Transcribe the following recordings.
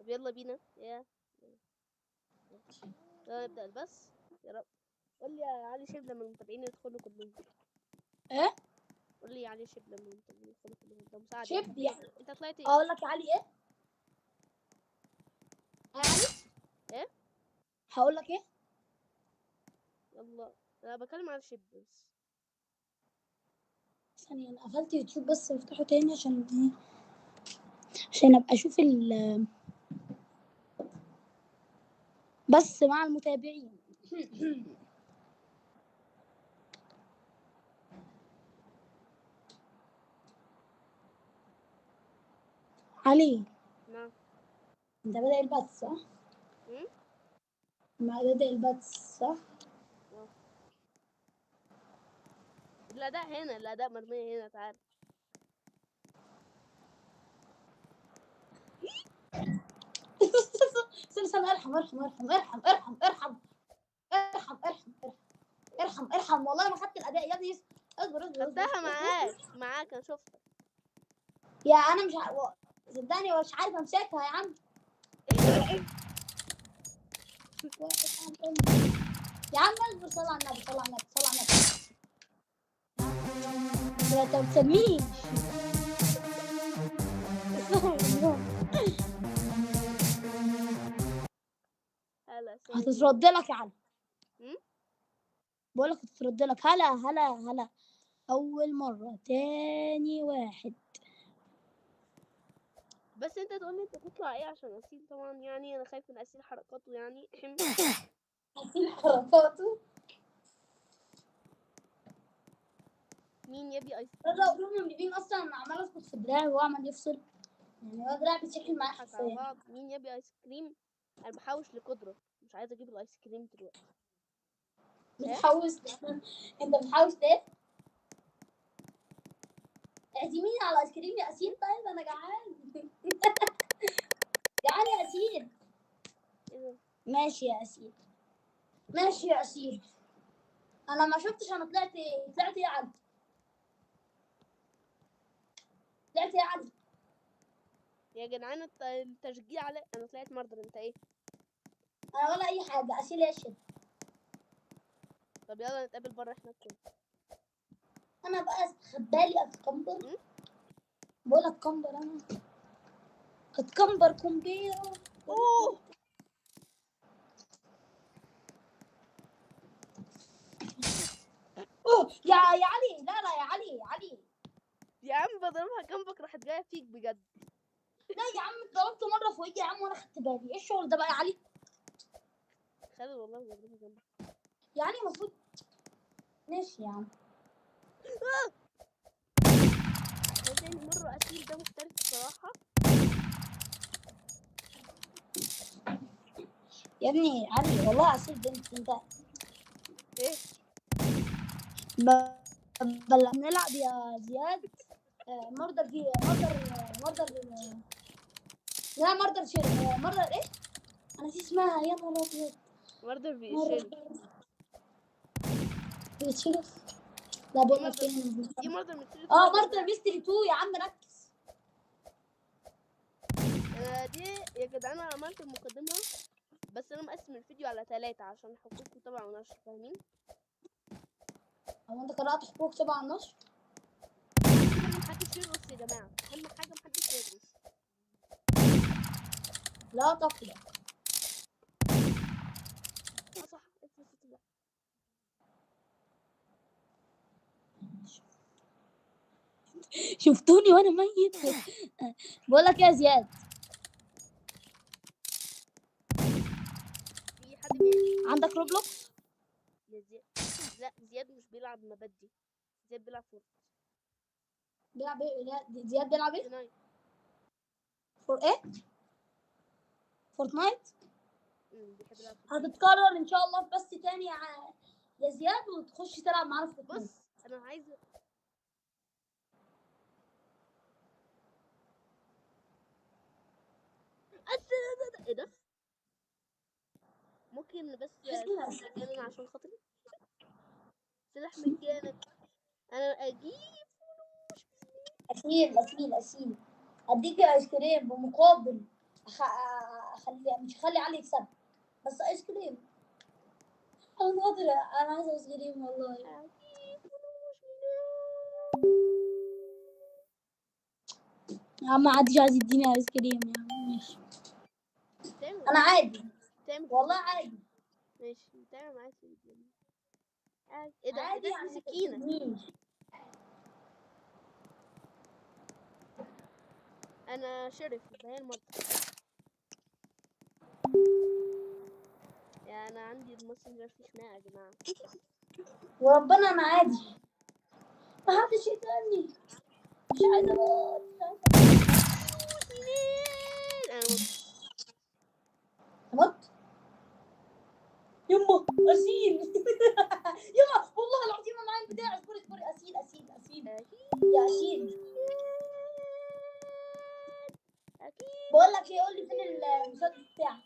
طب يلا بينا، يا يلا نبدأ البث. يا رب قول لي يا علي شيب لما المتابعين يدخلوا كلهم. ايه؟ قول لي يا علي شيب لما المتابعين يدخلوا كلهم. ده مساعد. شيب يعني. انت طلعت ايه؟ اقول لك يا علي ايه؟ يا علي ايه؟ هقول لك ايه؟ يلا انا بكلم على شيب بس. ثانية، انا قفلت يوتيوب بس افتحه تاني عشان ايه؟ عشان ابقى اشوف ال بس مع المتابعين. علي نعم. انت بادئ البث صح؟ ما بادئ البث صح؟ الأداء هنا، الأداء مرمية هنا، تعال. استنى استنى، ارحم ارحم ارحم ارحم ارحم ارحم ارحم ارحم ارحم ارحم، والله ما خدت الأداء يا ابني. اصبر اصبر. خدتها معاك معاك، انا شفتك. يا انا مش صدقني مش عارف امسكها يا عم. يا عم اصبر، صل على النبي صل على النبي صل على النبي. انت ما تسميش. هتترد لك يا علي. بقول لك هتترد لك. هلا هلا هلا، اول مره، تاني واحد. بس انت تقول لي انت تطلع ايه عشان اسيل طبعا، يعني انا خايف من اسيل حركاته يعني. اسيل حركاته. مين يبي ايس كريم؟ لا لا، بيبين اصلا انا عمال اظبط في دراعي وهو عمال يفصل، يعني هو دراعي بيتشكل معايا حرفيا. مين يبي ايس كريم؟ انا بحوش لقدره، مش عايزه اجيب الايس كريم دلوقتي. بتحوش؟ انت بتحوش ليه؟ اعزميني على الايس كريم يا اسيل. طيب انا جعان. جعان يا اسيل. ماشي يا اسيل، ماشي يا اسيل. انا ما شفتش انا طلعت ايه. طلعت ايه يا علي؟ طلعت ايه يا علي؟ يا جدعان التشجيع علي. انا طلعت murderer. انت ايه؟ انا ولا اي حاجه. اسيل يا شيب. طب يلا نتقابل بره احنا الكل. انا بقى استخبالي اتكمبر. بقول اتكمبر، انا اتكمبر كومبيرو. اوه اوه يا علي، لا لا يا علي، يا علي يا عم بضربها جنبك راحت جايه فيك بجد. لا يا عم اتضربت مره في وجهي يا عم وانا خدت بالي. ايه الشغل ده بقى يا علي؟ خالد والله بضربها جنبك يعني المفروض. ماشي يا عم. تاني مرة أسيل ده محترف الصراحة يا ابني. علي والله أسيل بنت. انت ايه؟ بل نلعب يا زياد. murder في murder، murder لا murder شير، murder ايه؟ انا نسيت اسمها يا نهار ابيض. murder في sheriff. لا بقول لك ايه، دي murder mystery. murder mystery 2 يا عم ركز. انا دي يا جدعان انا عملت المقدمه، بس انا مقسم الفيديو على 3 عشان حقوق طبعا ونشر، فاهمين؟ هو انت قرأت حقوق طبعا ونشر؟ محدش يرقص يا جماعه، اهم حاجه محدش يرقص. لا تقلق. صح. شفتوني وانا ميت. بقول لك يا زياد، في حد عندك Roblox؟ يا زياد لا، زياد مش بيلعب مبادئ، زياد بيلعب Fort. بيلعب ايه؟ لا زياد بيلعب ايه؟ For ايه؟ Fortnite؟ بيحب يلعب. هتتكرر ان شاء الله بس تاني يا زياد وتخش تلعب معانا في Fortnite. بص انا عايز ايه ده؟ ممكن بس سلاح مجانا عشان خاطري؟ سلاح مجانا انا اجيب فلوس. اسيل اسيل اسيل، اديك ايس كريم بمقابل اخلي، مش هخلي علي يكسب، بس ايس كريم. انا قادرة، انا عايزة ايس كريم والله. يا عم محدش عايز يديني ايس كريم يا عم. ماشي انا عادي والله، عادي. ماشي تعمل معايا في. ايه ده؟ عادي يعني سكينة. انا شرف هي المنطقة. يا انا عندي الماسنجر في خناقة يا جماعة. وربنا انا عادي، ما حدش يسألني، مش عايزة اموت. انا مت. يما اسيل. يما والله العظيم انا معايا البتاع. اصبري اصبري. اسيل اسيل اسيل يا اسيل. بقول لك ايه، قول لي فين المسدس بتاعك؟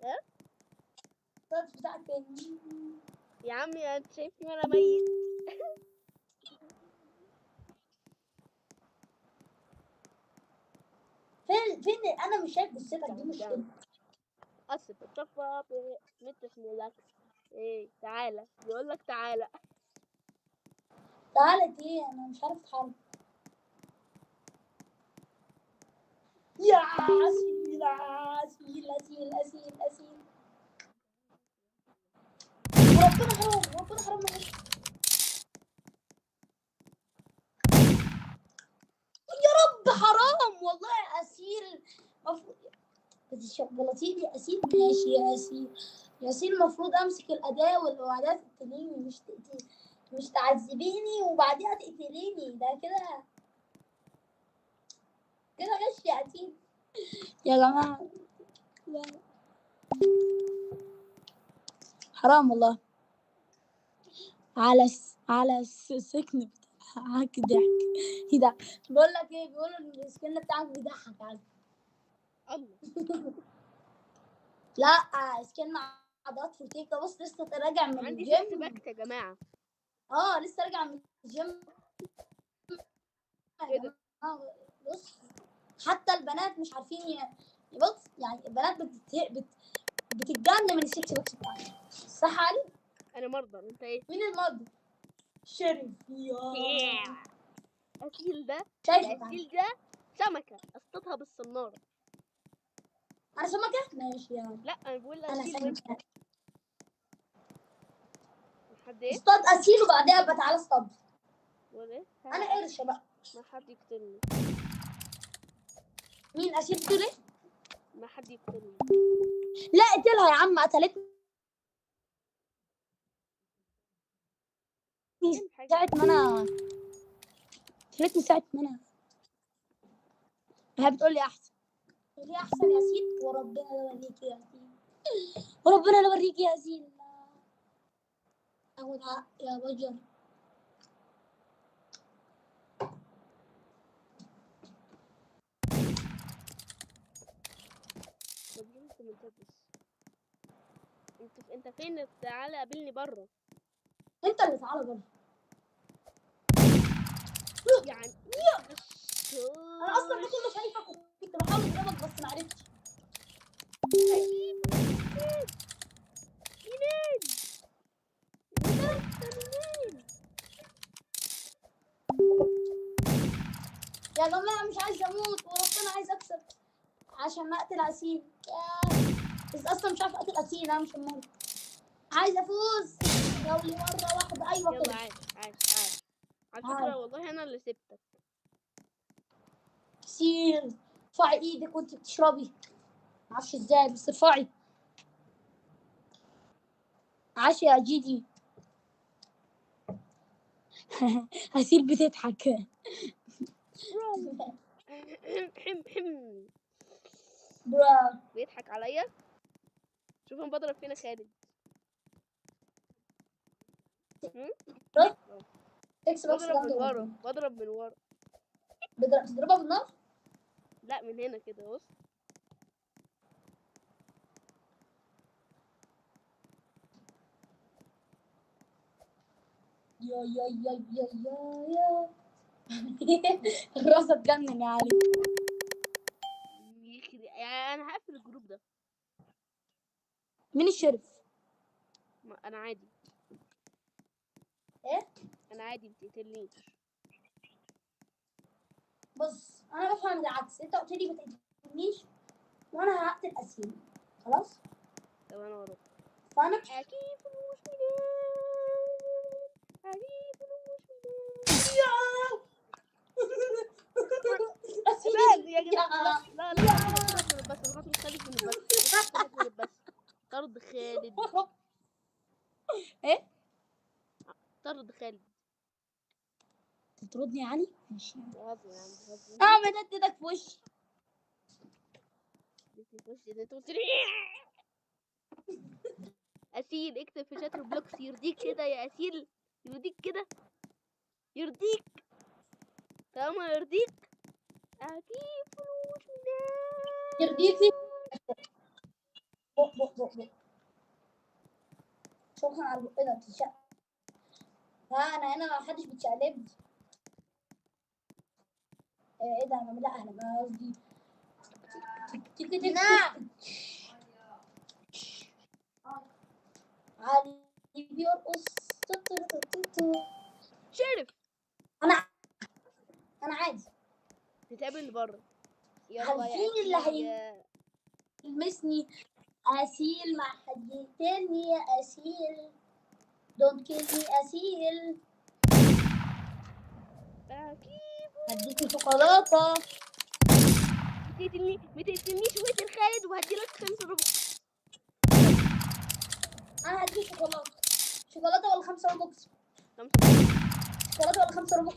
ايه المسدس بتاعك فين؟ يا عمي انت شايفني وانا ميت؟ فين فين؟ انا مش شايف جثتك، دي مشكلة. اصل بتصفى متش ملاكس. ايه تعالى، بيقول لك تعالى. تعالى ايه؟ انا مش عارف اتحرك. يا اسيل اسيل اسيل اسيل اسيل. وربنا حرام، وربنا حرام. يا رب حرام والله يا اسيل. المفروض بتشغلطيني يا اسيل. ماشي يا اسيل، يا اسيل المفروض امسك الاداة والوعدات تقتليني، مش تقتلي، مش تعذبيني وبعديها تقتليني. ده كده كده غش يا اسيل. يا جماعة حرام والله. على على السكن بتاعك ضحك. ايه ده؟ بقول لك ايه، بيقولوا ان السكن بتاعك بيضحك عادي. الله. لا skin عضلات فورتيكا. بص لسه راجع من عندي الجيم. six pack يا جماعة. لسه راجع من الجيم. ايه ده؟ بص حتى البنات مش عارفين بص يعني البنات بتتجنن من ال six packs بتاعتك. صح علي؟ انا murder. انت ايه؟ مين ال murder؟ شريف. يا اسيل ده، شايفك. اسيل ده سمكة اصطادها بالصناره. انا سمكة؟ ماشي يا لا انا بقول انا اسيل وانت سمكة. حد ايه؟ اصطاد اسيل وبعدها بقى تعالى اصطاد. بقول ايه؟ انا قرشه بقى. ما حد يقتلني. مين اسيل بتقول ايه؟ ما حد يقتلني. لا اقتلها يا عم، قتلتني ساعة ما انا قتلتني، ساعة ما انا هي بتقول لي احسن. ليه احسن يا سيد؟ وربنا لا اوريك يا سيد، وربنا لا اوريك يا سيد. اخد حق يا بجر. انت فين؟ تعالى قابلني بره. انت اللي تعالى بره. يعني انا اصلا ده كله شايفك وكنت بحاول اضربك بس ما عرفتش. منين؟ منين؟ يا جماعة مش عايز اموت وربنا عايز اكسب عشان ما اقتل اسيل. بس اصلا مش عارف اقتل اسيل، انا مش هموت. عايز افوز لو لي مرة واحدة. ايوه يلا كده. عاش عاش عاش. على فكرة والله انا اللي سبتك. سير ارفعي ايدك وانت بتشربي، معرفش ازاي بس ارفعي. عاش يا جيجي. اسيل بتضحك. برا بيضحك عليا. شوف انا بضرب فينا خالد. بضرب من ورا، بضرب من ورا. بتضربها بالنار؟ لا من هنا كده. بص يا يا يا يا يا يا. الراسه اتجنن يا علي. يا انا هقفل ال group ده. مين ال sheriff؟ ما انا عادي. ايه؟ انا عادي، ما تقتلنيش. بص انا بفهم العكس، انت قلت لي ما تقتلنيش وانا هقتل اسيل، خلاص؟ طب انا وراك. فانا اكيد فلوس منين؟ اكيد فلوس منين؟ يا اسيل يا جدعان، لا لا لا، بس انا هطرد خالد من البث، هطرد من البث. طرد خالد. ايه؟ طرد خالد. تطردني يا علي؟ ماشي. بهزر يا عم، بهزر. اعمل ايدك في وشي. في وشي ده انت قلت لي. اسيل اكتب في chat Roblox يرضيك كده يا اسيل؟ يرضيك كده؟ يرضيك؟ طالما يرضيك اجيب فلوس منين؟ يرضيكي؟ بق بق بق بق. شكرا على البق ده بتتشق. ها انا هنا ما حدش بيتشقلبني. ايه ده؟ انا لا انا ما قصدي. تك تك تك. نعم. علي بيرقص. تو تو تو تو تو. sheriff. انا عادي. نتقابل بره. يلا يا عارفين اللي أسيل يا- يلمسني اسيل، مع حد يقتلني يا اسيل. Don't kill me اسيل. اكيد هديكي شوكولاتة. ما تقتلنيش واقتل خالد وهديلك 5 Robux. انا هديك شوكولاتة. شوكولاتة ولا 5 Robux؟ 5. شوكولاتة ولا 5 Robux؟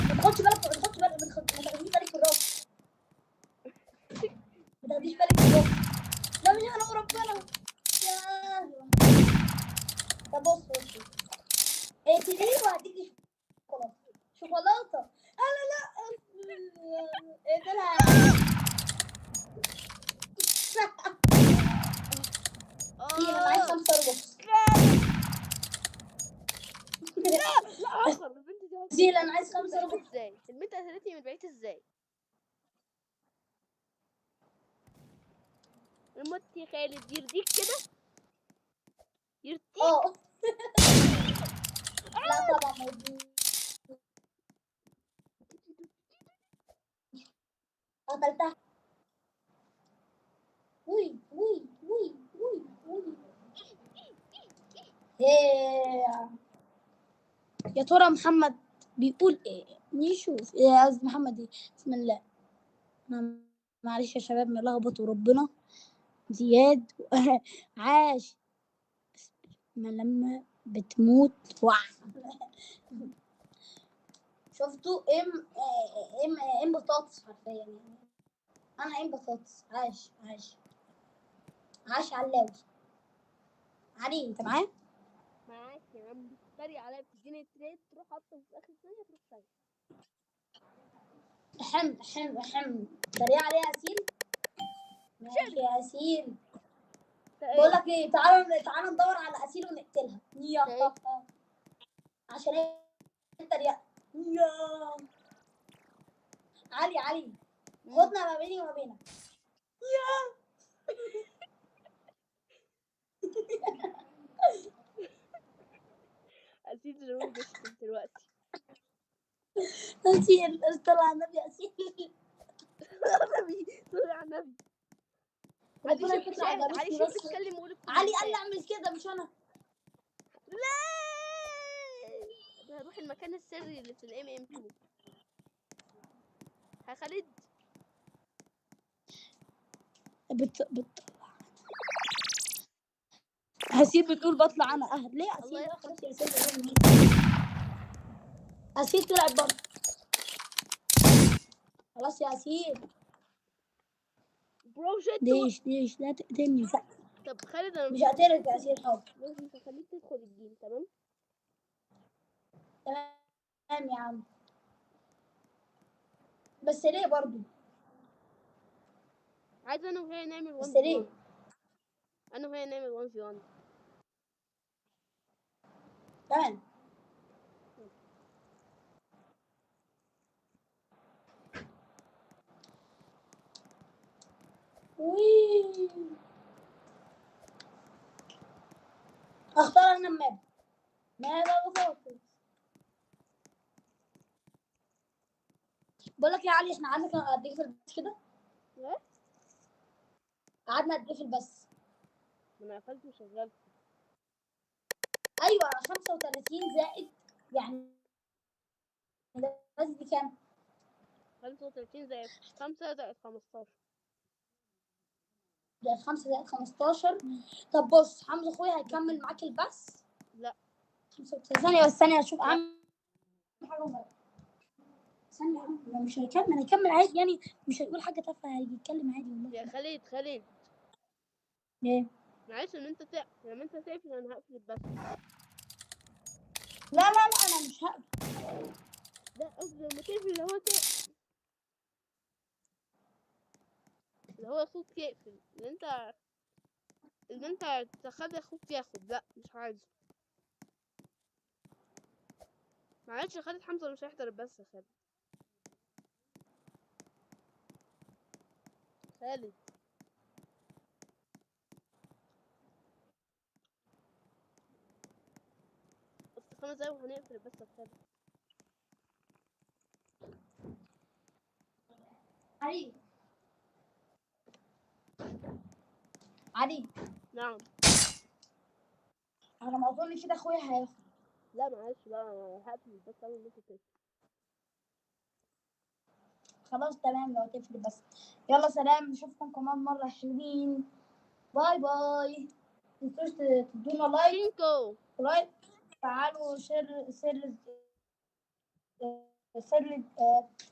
ما تاخدش بالك، ما تاخدش بالك، ما تاخديش بالك في الراس. ما تاخديش بالك في الراس. لا مش انا وربنا. يا طب بص بص، اقتليه وهديكي شوكولاتة. شوكولاتة. انا لا اقتلها. انا معايا 5 Robux. لا لا، البنت دي هكر. زين انا عايز 5 Robux. ازاي؟ البنت قتلتني من بعيد ازاي؟ الموت يا خالد يرضيك كده؟ يرضيك؟ اه. لا طبعا ما يرضيش. قتلتها. وي وي وي وي وي. إيه. يا ترى محمد بيقول ايه؟ نشوف. ايه قصدي محمد ايه؟ بسم الله. انا معلش يا شباب ملخبط وربنا. زياد عاش. ما لما بتموت وع. شفتوا ام ام ام بطاطس حرفيا يعني. انا ام بطاطس. عاش عاش عاش علاوي. علي انت معايا؟ معاك يا عم. بتتريق عليا، بتديني trade تروح حاطه في اخر ثانية تروح ثانية. احم احم احم. تريق عليا يا اسيل؟ ماشي يا اسيل. بقول لك ايه، تعالى تعالى ندور على اسيل ونقتلها. يا عشان انت ريق. يا علي علي خدنا ما بيني وما بينك. يا اسيل زمان بيشتم دلوقتي. اسيل اصطلع على النبي يا اسيل. النبي صلي على النبي. ربنا يكون علي شوف بيتكلم ويقول. علي قال لي اعمل كده مش انا. لا انا هروح المكان السري اللي في الام ام 2. ها خالد بتطلع. اسيل بتقول بطلع انا اهل. ليه اسيل؟ خلاص يا اسيل، اسيل طلعت بره. خلاص يا اسيل. bro shit. ليش ليش لا تقتلني. طب خالد انا مش هقتلك يا اسيل. حاضر مش هخليك تدخل ال game. تمام تمام يا عم. بس ليه برضو؟ عايز انا وهي نعمل 1 بس ليه؟ انا وهي نعمل 1 في 1. تمام. وي. اختار انا ال map. map ابو فاطمة. بقول لك يا علي، احنا قعدنا قد ايه في البث كده؟ ايه؟ قعدنا قد ايه في البث؟ ما انا قفلت وشغلت. ايوه 35 زائد يعني دلوقتي دي كام؟ 35 زائد 5 زائد 15. زائد 5 زائد 15. طب بص، حمزة اخويا هيكمل معاك البث؟ لا. 35 ثانية بس، ثانية اشوف اهم حاجة وغير. ثانية يا عم، مش هيكمل، هيكمل عادي يعني، مش هيقول حاجة تافهة، هيتكلم عادي والله. يا خالد خالد. ايه؟ معلش ان انت تقفل، لما انت تقفل انا هقفل البث. لا لا لا انا مش هقفل. لا قصدي لما تقفل اللي هو تقفل، اللي هو اخوك يقفل، اللي انت تخلي اخوك ياخد. لا مش عايز. معلش يا خالد، حمزة مش هيحضر البث يا خالد. خالد بس 5 دقايق وهنقفل البث يا خالد. علي علي. نعم. على ما اظن كده اخويا هياخد. لا معلش بقى، انا هقفل البث اول ما انت تقفل. خلاص تمام، لو تقفل بس. يلا سلام، نشوفكم كمان مرة حلوين. bye bye. متنسوش تدونا like شينكو like، تعالوا share share share.